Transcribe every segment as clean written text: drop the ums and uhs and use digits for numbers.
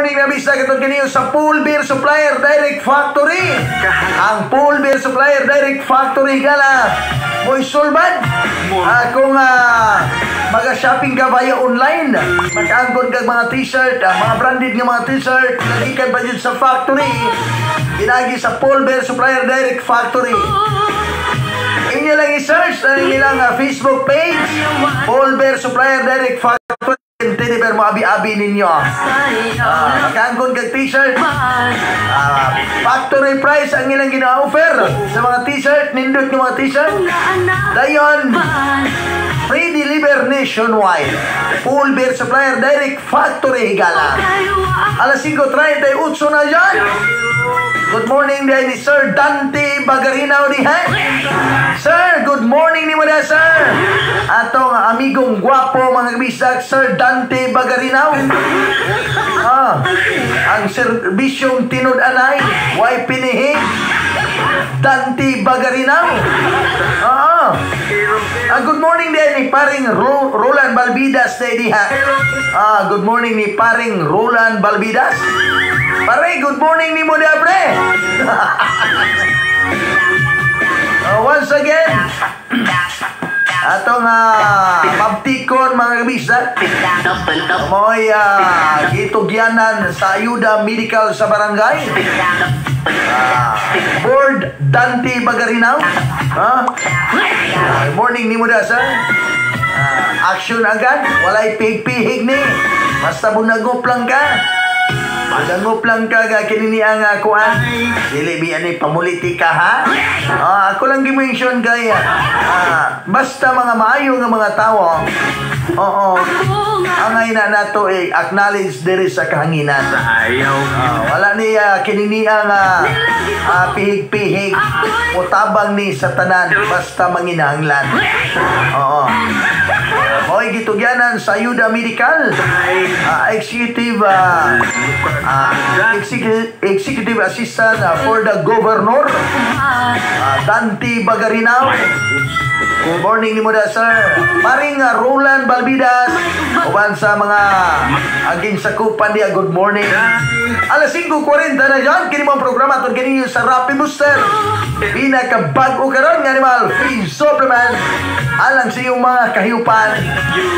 morning na bisa katong kaniyo sa Pool Beer Supplier Direct Factory. Ang Pool Beer Supplier Direct Factory gala. Mo'y sulbad. Kung maga-shopping ka via online, makaangkon kag mga t-shirt, mga branded nga mga t-shirt, nagikan pa jud sa factory. Pinagi sa Paul Beer Supplier Direct Factory. Inyo lang i-search ang ilang Facebook page, Paul Bear Supplier Direct Factory. Teddy Bear mo abi-abi ninyo. Makaangkon kag t-shirt. Factory price ang ilang gina-offer sa mga t-shirt, nindot ng mga t-shirt. Dayon, free deliver nationwide. Full Beer Supplier Direct Factory Higala. Alas 5:38 na dyan. Good morning din ni Sir Dante Bagarinaw diha. Sir, good morning ni mo na, sir. Atong amigong gwapo, mga kabisdak, Sir Dante Bagarinaw. Ang serbisyong tinud-anay, way pinihig. Dante Bagarinaw. Good morning din ni paring Roland Balbidas na diha. Good morning ni paring Roland Balbidas. Pare, good morning ni mo na, pre. Once again, atong mabtikon, mga kabisa, mo'y gitugyanan sa Ayuda Medical sa barangay. Board Dante Bagarinaw. Ha? Morning ni mo da, sir. Action agad. Walay pihig-pihig ni. Basta bunagop lang ka. Bunagop lang ka ga kini ang kuan. Dili biya ni pamulitika ha. Ako lang gi-mention kay basta mga maayo nga mga tawo. Oo. Angay na nato eh, acknowledge diri sa kahanginan. Ayaw. Wala niya kini ang pihig-pihig o tabang ni sa tanan basta manginahanglan. Oo. Mo'y gitugyanan sa Ayuda Medical. Executive Assistant for the Governor, Dante Bagarinaw. Good morning ni mo da, sir. Paring Roland Balbidas, uban sa mga aging sakupan diya, good morning. Alas 5:40 na dyan, kini mo ang programa atong kini sa Rapid Booster. Pinakabag-o karon nga animal feed supplement alang sa iyong mga kahiyupan.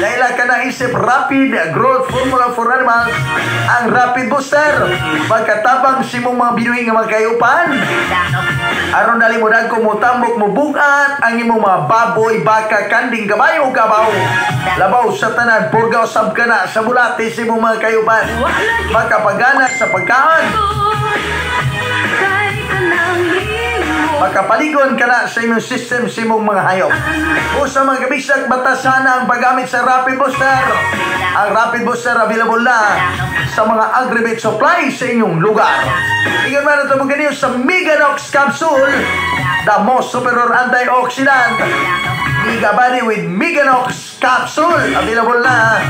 Dahil ka naisip Rapid Growth Formula for Animals, ang Rapid Booster. Pagkatabang si mong mga binuhi nga mga kahiyupan. Aron dali mo dagko mo tambok mo bugat ang imong mga baboy, baka, kanding, kabayo, kabaw. Labaw sa tanan, purgaw sab ka na sa bulati sa imong mga kahiyupan. Makapagana sa pagkaon. Makapaligon ka na sa immune system sa imong mga hayop. O sa mga kabisag, batasana ang paggamit sa Rapid Booster. Ang Rapid Booster available na sa mga Agribet supply sa inyong lugar. Ingat man ito mo ganyan sa Meganox Capsule, the most superior antioxidant. Mega Body with Meganox Capsule. Available na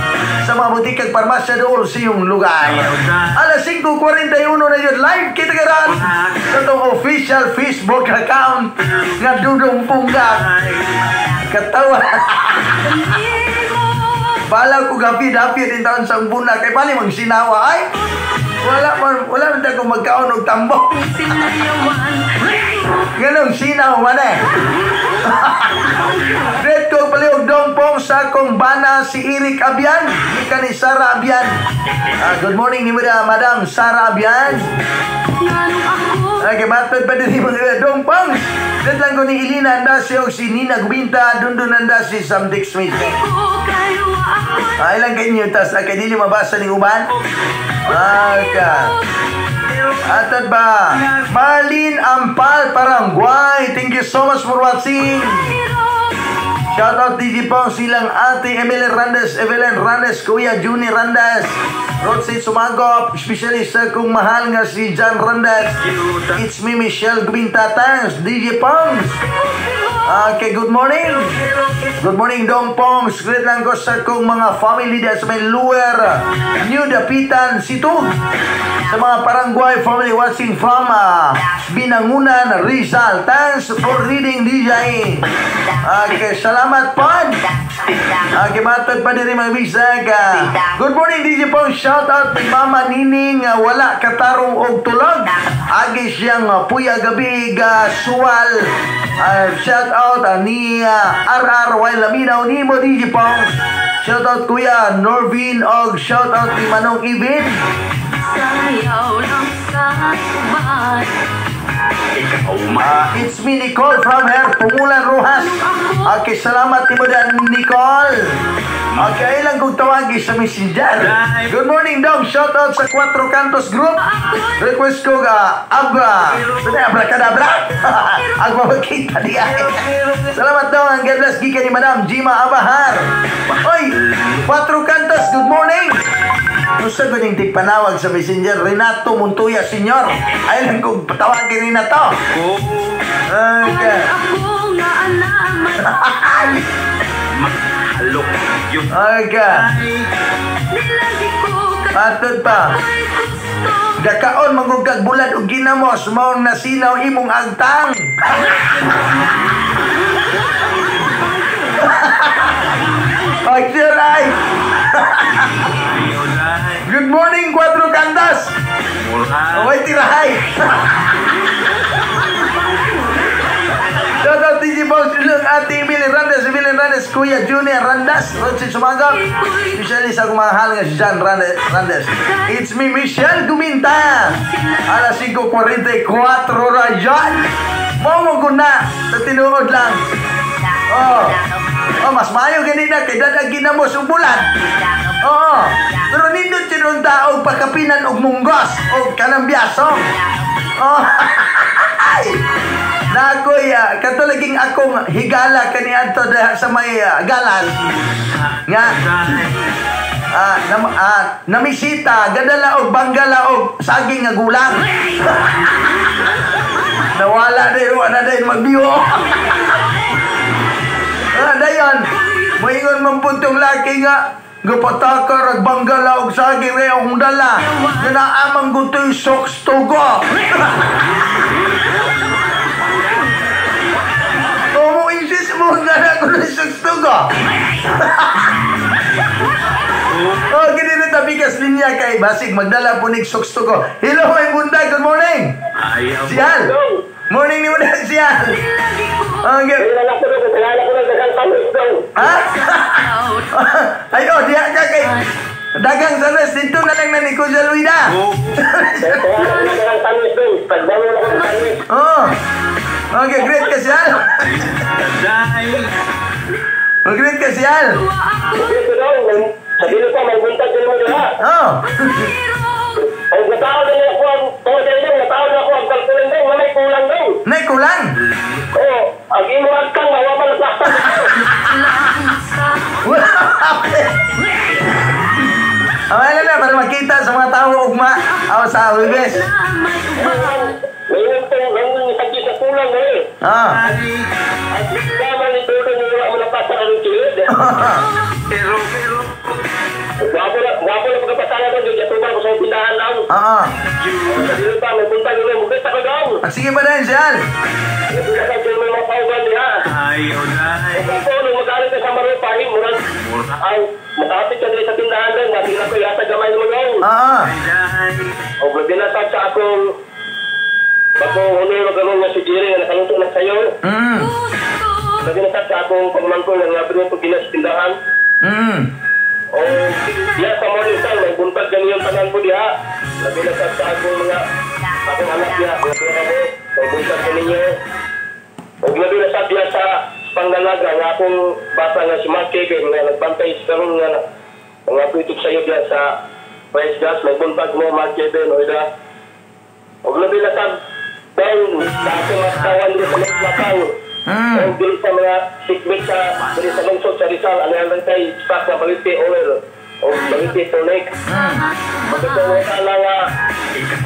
sa mga butikag parmasya doon sa iyong lugar. Alas 5:41 na yun. Live kita karon sa itong official Facebook account nga Dudong Punggak. Katawa. Balaw ko gabi-dapi din taon sa umbuna kay bali mang sinawa ay. Wala man ta kung magkaon og tambok. Ganong sinaw man eh. Red ko palihog dongpong sa akong bana si Eric Abian, gikan ni Sara Abian. Good morning ni Madam Sara Abian. Ay, kay matod pa din mga dongpong. Red lang ko ni Elina Andasi o si Nina Gubinta, Dundun Andasi, Samdik Smith. Ay lang kanyo, tas kay dili mabasa ning uban. Ka. Atad ba? Marlene Ampal Parangguay. Thank you so much for watching. Shout out DJ Pong silang Ate Emily Randes, Evelyn Randes, Kuya Juni Randes, Rodsy Sumagop, especially sa kong mahal nga si John Randes. It's me, Michelle Gubinta. Thanks, DJ Pongs. Okay, good morning. Good morning, Dong Pong. Greet lang ko sa kong mga family diya sa may Lower New Dapitan, Situg. Sa mga Paranguay family watching from Binangunan, Rizal. Thanks for reading, DJ. Okay, salamat pod. Okay, matod pa diri, mga bisag. Good morning, DJ Pong. Shout out ni Mama Nining, wala katarong og tulog. Agi siyang puya gabi ga suwal. Shout out ni RR While Laminaw nimo, DJ Pong. Shout out Kuya Norvin og shout out ni Manong Ibin. Sayaw lang sa uban. It's me, Nicole, from her Pumulan Rojas. Okay, salamat nimo dan, Nicole. Okay, ilang kong tawagi sa Messenger. Good morning, Dong. Shout out sa Cuatro Cantos Group. Request ko ga Abra. Sino abracadabra? Ang makita diya. Salamat, Dong. Ang God bless gikan ni Madam Jima Abahar. Oy, Cuatro Cantos, good morning. Gusto ko niyang tigpanawag sa Messenger, Renato Montoya Senior. Ay lang kong tawagin Renato. Okay. Ako nga alaman. Okay. Nilagi ko Matod pa. Ako'y gusto. Gakaon mangugag bulad og ginamos, mao nasinaw imong agtang. Okay, right. Good morning, Cuatro Cantos. Okay, tirahay. Shout out DJ Boss Silong, Ate Emily Randes, Emily Randes, Kuya Junior Randas, Rochi Sumagap. Especially sa kumahal nga si John Randes. It's me, Michelle Guminta. Alas 5:44 rayon. Mo mo na, sa tinuod lang. Oh. Oh, mas maayo gani na kay dadag ginamos ug bulat. Oo. Pero nindot siya tao pagkapinan og munggos og kanang biyasong. Oh. Ay! Nakoy, kato laging akong higala kaniadto sa may galas. Nga namisita gadala og banggala og saging nga gulang. Nawala din, wala din magbiwo. Dayon, moingon man puntong laki nga gapatakar ag banggala og saging ray akong dala. Nga naamang gutoy socks tugo. Mo insist mo nga na ako ng socks tugo. Oh, gini rin tabikas linya kay basig magdala po nig socks tugo. Hello, my bunday, good morning. Sial. Morning ni mo na, Sial. Okay. Ha? Ay, oh, diha ka kay dagang sa rest. Dito na lang na ni Kuya Luida. Oh. Okay, great ka, Sial. Oh, great ka, Sial. Oh. Nay kulang. Oh, ang imo agtang mawa man plasta. Away na para makita sa mga tao ugma aw sa Huwebes. Ah. Ah. Sige ba din, Sial? Ah. O binasag sa akong bakong hunoy magalong nga si Jerry nga nakaluto na sa'yo. Binasag sa akong pagmangkol nga ngabi mo pag sa tindahan. O diya sa morning time, may buntag ganyan tanan po diha. Binasag sa akong mga akong anak diha. May buntag ninyo. O binasag diha sa Pangdalaga nga akong bata nga si Mark Kevin nga nagbantay sa karon nga mga pitok sa'yo diha sa Price Gas. May buntag mo, Mark Kevin, o ida. O binasag down sa akong mga kawan dito sa mga lakaw. O dito sa mga sikbit sa dito sa lungsod sa Rizal, ano lang tayo, stock na baliti oil o baliti tonic. Magkakawa lang nga,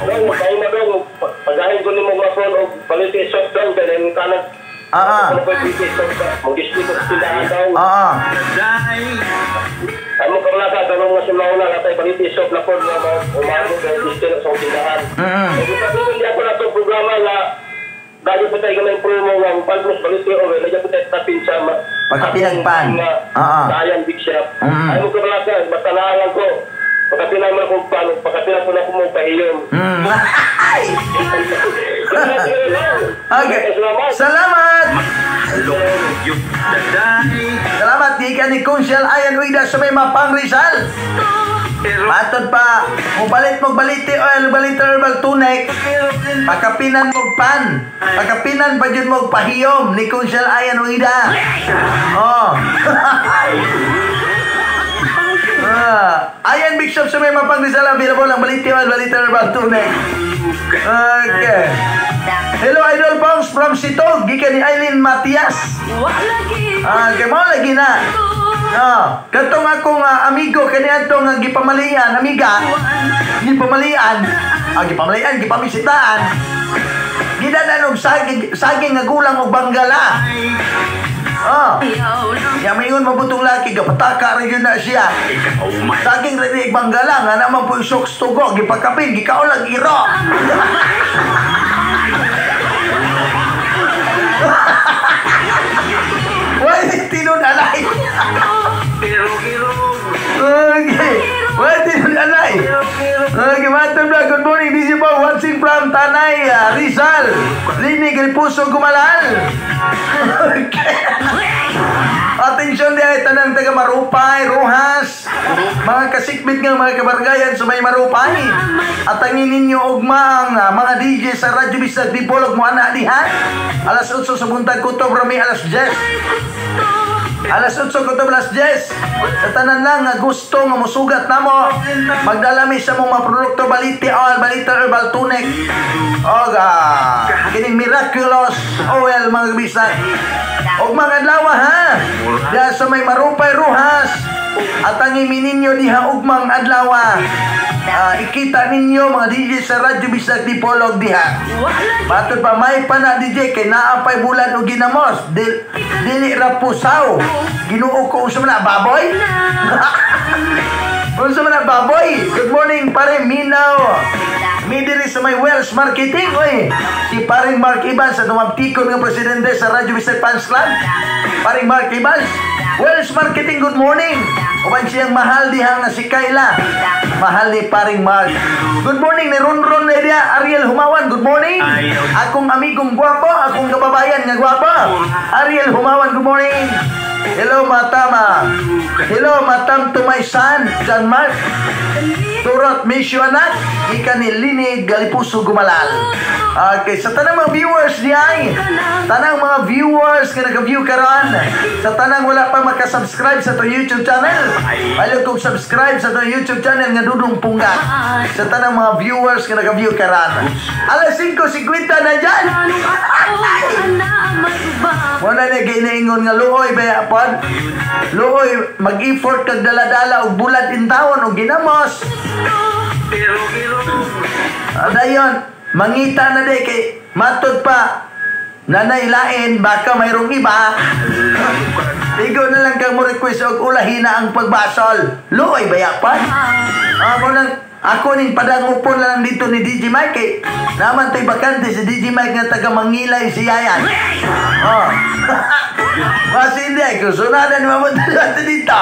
dong, kayo na dong, pagahin ko ni mo mga phone o baliti soft dong, ganyan kanag Ah, ah. Ano po yung mag-display ko sa tindahan daw. Ah, ah. Ano ka wala ka, ganun nga sulaw na, natay baliti shop na po, nga umano kay display sa tindahan. Hindi ako na itong programa nga, dahil po tayo gamay promo nga, ang Palmos Baliti Oil, lagyan po tayo tapin sa Pagkapinagpan. Ah, ah. Ayan, big shop. Mm. Ay mo ka wala ka, basta naalang ko. Pagkapina mo akong paano, pagkapina ko na ako mong pahiyon. Ay! Okay. Salamat. Salamat! Salamat, gikan ni Kunsyal Ayan Uida sa may Mapang Rizal. Matod pa, mubalit mo baliti oil, baliti herbal tunic, pakapinan mo pan, pakapinan pa jud mo pahiyom ni Kunsyal Ayan Uida. Oh. Ah, Ayan Big Shop sa may Mapang Rizal, available ang baliti oil, baliti herbal tunic. Okay. Hello, Idol Pongs from Sitog, gikan ni Eileen Matias. Ah, kay mao lagi na. Ah, katong akong amigo kaniadto nga gipamalian, amiga. Gipamalian, ah, gipamalian, gipamisitaan. Gidanan og saging, saging nga gulang og banggala. Ah. Ya maingon mabutong laki gapataka ra yun na siya. Saging ra di banggala nga naman po yung socks tugo gipakapin gikaon lang iro. Why tinud alay? Okay. Why tinud alay? Okay, Matong Vlog, good morning. DJ Bob, watching from Tanay, Rizal. Lini, Galipuso, Gumalal. Okay. Atensyon di ay tanang taga Marupay, Rojas. Mga kasikbit nga mga kabargayan sa may Marupay. At angin ninyo ugma ang mga DJ sa Radyo Bisag Dipolog mo ana diha. Alas 8 sa buntag kutob rami alas 10. Alas 8 kutob alas 10. Sa tanan lang nga gusto nga musugat namo, magdalami sa mong mga produkto Baliti Oil, Baliti Herbal Tunic. Oga, kining Miraculous Oil mga kabisag. Og mga adlaw ha. Diha sa may Marupay, Rojas. At ang ninyo diha ugmang adlaw. Ikita ninyo mga DJ sa Radyo Bisag Dipolog diha. Matod pa may pa na DJ kay naa pay bulan og ginamos. Dili ra pusaw. Ginoo ko unsa man na baboy? Unsa man na baboy? Good morning pare Minaw. Mi diri sa may Wells Marketing oy. Si paring Mark Evans sa dumabtikon nga presidente sa Radyo Bisag Fans Club. Paring Mark Evans. Wells Marketing, good morning. Uban siyang mahal diha nga si Kayla. Mahal ni paring Mark. Good morning ni Ronron na diha, Ariel Humawan, good morning. Akong amigong gwapo, akong kababayan nga gwapo. Ariel Humawan, good morning. Hello matama. Hello matam to my son, John Mark. Turot miss you anak. Ika ni Lini Galipuso Gumalal. Okay, sa tanang mga viewers diay, tanang mga viewers nga nag-view karon, sa tanang wala pa makasubscribe sa to YouTube channel, palihog kog subscribe sa to YouTube channel nga Dudong Punggat. Sa tanang mga viewers nga nag-view karon. Alas 5:50 na dyan. Wala na ginaingon nga luoy ba pod? Luoy mag-effort kag dala-dala og bulat in taon og ginamos. Dayon, mangita na day kay matod pa nanay lain baka mayroong iba. Tigo na lang kang mo request og ulahina ang pagbasol. Luoy ba pa? Ako nang ako ning padangupon na lang dito ni DJ Mike kay naman to'y bakante si DJ Mike nga taga Mangilay si Yayan. Oh. Mas hindi ko sunadan mamunta natin dito.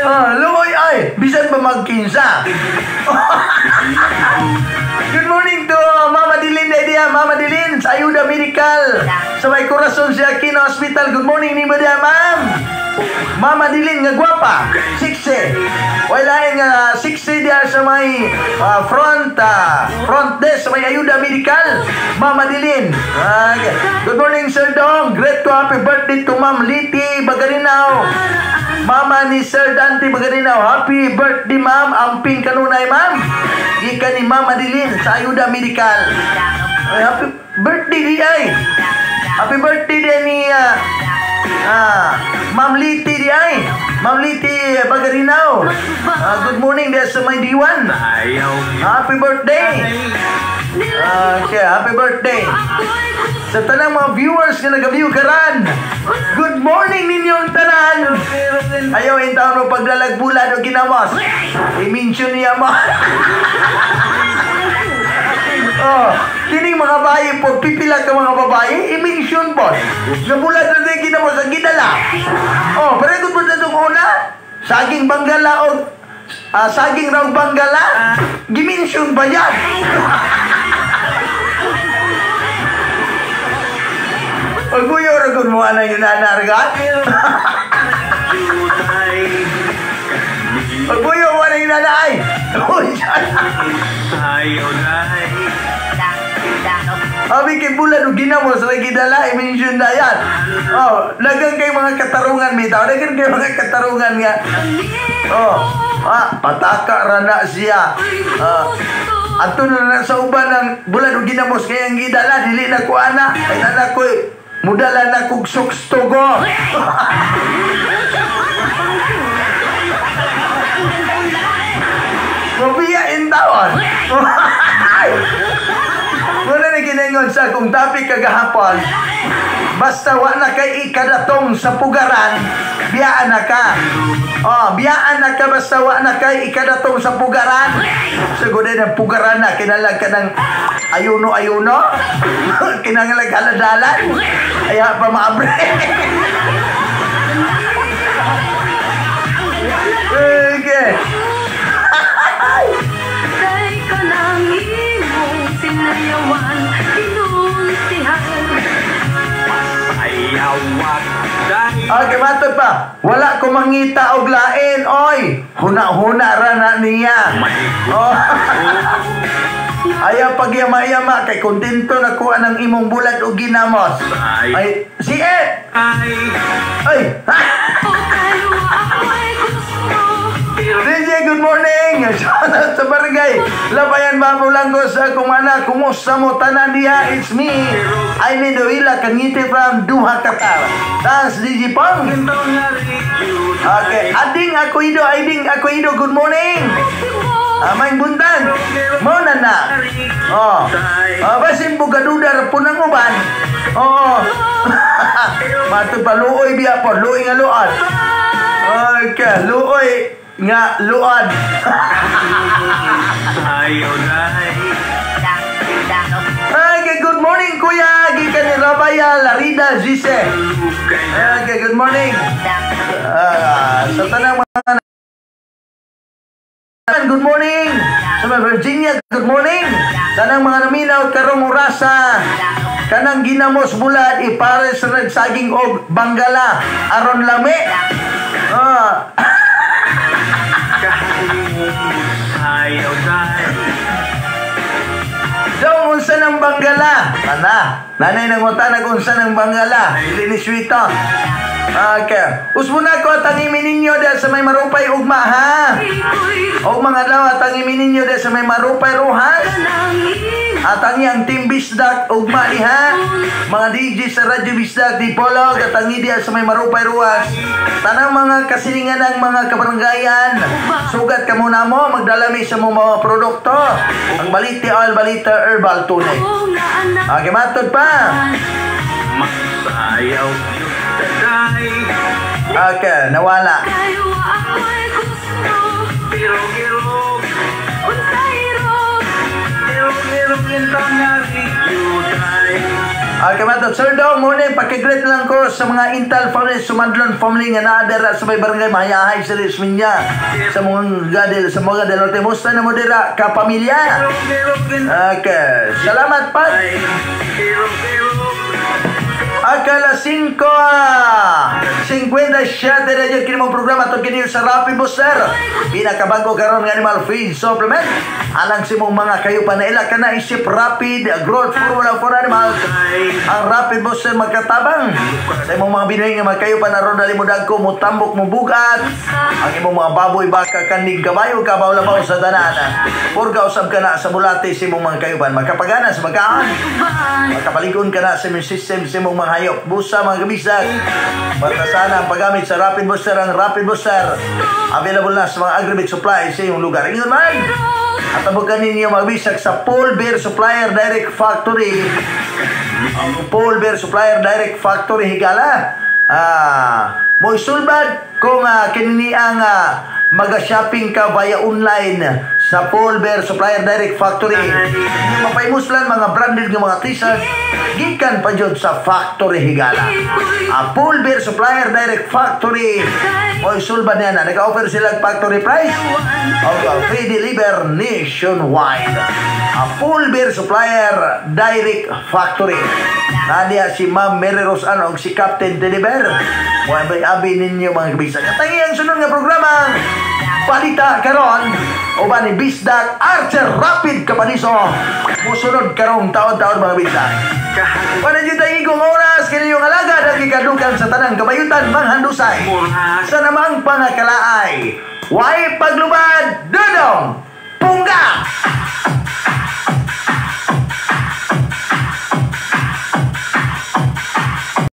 Ah, luoy ay, bisan ba magkinsa? Good morning to Mama Dilin Edia, Mama Dilin sa Ayuda Medical. Sa may Corazon si Aquino Hospital. Good morning ni mo diya, ma'am. Mama Dilin nga gwapa, 60. Wala nga 60 diya sa may front front desk sa may Ayuda Medical. Mama Dilin. Okay. Good morning Sir Dong. Great to happy birthday to Ma'am Liti Bagarinaw. Mama ni Sir Dante Bagarinaw. Happy birthday ma'am. Amping kanunay ma'am. Ika ni Mama Dilin sa Ayuda Medical. Ay, happy birthday di ay. Happy birthday din ni Ma'am Liti di ay. Ma'am Liti Bagarinaw. Good morning diya sa may diwan. Happy birthday. Okay, happy birthday. Sa tanang mga viewers nga nag-view karan. Good morning ninyong tanan. Ayaw in taon mo paglalagbulan o ginamos. I-mention niya mo. Oh, kining mga babae po, pipila ka mga babae, i-mention po. Nabulat na din ginamos ang gidala. Oh, pero kung po na itong una, saging banggala o saging raw banggala, gimension ba yan? Pagbuyo ragon mo anang yun na. Pagbuyo mo anang yun na ay. Abi kay bulan og ginamos ra gidala, i-mention na yan. Oh, lagang kay mga katarungan bitaw, lagang kay mga katarungan nga. Oh, pataka ra na siya. Ato na sa uban ng bulan og ginamos kay ang gidala dili na ko ana. Kay ana ko mudala na kog sukstogo. Mabiya in taon. Muna na ginangon sa akong topic kagahapon. Basta wa na kay ikadatong sa pugaran, biyaan na ka. Oh, biyaan na ka basta wa na kay ikadatong sa pugaran. Siguro ng pugaran na kinalag ka ng ayuno-ayuno. Kinangalag haladalan. Ay pa maabre. Okay. Okay, matod pa. Wala ko mangita og lain, oy. Huna-huna ra na niya. Oh. Ayaw pagyama-yama kay kontento na kuha ng imong bulat og ginamos. Ay, si Ed. Ay. DJ, good morning! Shout out sa barangay Labayan, Babulango sa Kumana. Kumusta mo tanan diha? It's me, I'm Mendoila, Kangiti from Duha, Qatar. Thanks, DJ Pong. Okay, Ading Akuido, Ading Akuido, good morning! Amang buntag, mo na na. Oh, basin bugaduda po ng uban. Oo. Matod pa, luoy biya po, luoy nga luod. Okay, luoy nga luod. Okay, good morning kuya. Gikan ni Rabaya Larida Gise. Okay, good morning. Sa tanang mga good morning. Sa mga Virginia, good morning. Tanang mga naminaw karong orasa. Kanang ginamos bulad ipares sa saging og banggala aron lami. Daw unsa ng banggala? Ana, nanay nang utanag unsa ng banggala. Dili ni Swita. Okay. Usbo na ko at ang ninyo dahil sa may Marupay ugma ha. O mga adlaw at ang ninyo dahil sa may Marupay Rojas. At ang iyang Team Bisdak ugma diha. Mga DJ sa Radyo Bisdak di Polog at ang diha sa may Marupay Rojas. Tanang mga kasilingan ng mga kabaranggayan. Sugat ka muna mo, magdalami sa mga produkto. Ang Baliti Oil, Balita Herbal Tonic. Okay, matod pa. Okay, nawala. Okay, matod. Sir Dong, morning. Pakigreet lang ko sa mga Intal family, Sumandlon family nga naadara sa may barangay Mahayahay sa Lisminya. Sa mga gadel, sa mga del Norte. Musta na mo dira, kapamilya? Okay, salamat pa. Akala 5:57 na yun kini mong programa itong kini sa Rapid Booster. Pinakabago karon ng Animal Feed Supplement. Alang si mong mga kayo pa na ila ka na isip Rapid Growth Formula for Animals. Ang Rapid Booster magkatabang sa imong mga binuhi nga magkayo pa na ron dalimudag ko mutambok mo bugat. Ang imong mga baboy, baka, kanding, kabayo, kabaw, labaw sa tanan. Purga usab ka na sa bulate sa imong mga kayupan. Makapagana sa magkaan. Makapaligon ka na sa imong system sa imong mga hayop. Busa, mga kabisdak. Basta sana ang paggamit sa Rapid Booster. Ang Rapid Booster available na sa mga agrivet supply sa iyong lugar. Ingon man, at tabukan ninyo, mga kabisdak, sa Paul Beer Supplier Direct Factory. Ang Paul Beer Supplier Direct Factory Higala. Moisulbad kung kinini ang maga-shopping ka via online sa Paul Bear Supplier Direct Factory. Mapaimuslan mga branded nga mga T-shirt gikan pa jud sa Factory Higala. Paul Bear Supplier Direct Factory. Moisulbad niya na. Nag-offer sila factory price o free deliver nationwide. Paul Bear Supplier Direct Factory. Nadia si Ma'am Mary Rose Ano si Captain Deliver. Muhabay abi ninyo, mga kabisdak. At ang iyang sunod nga programa, Balita Karon, uban ni Bisdak Archer Rapid Kapaniso. Musunod karong taon-taon, mga bisdak. Wala dyan tayo igong oras, kiniyong alagad ang ikadukan sa tanang kabayutan, manghandusay. Sa namang pangakalaay, way paglubad, dudong!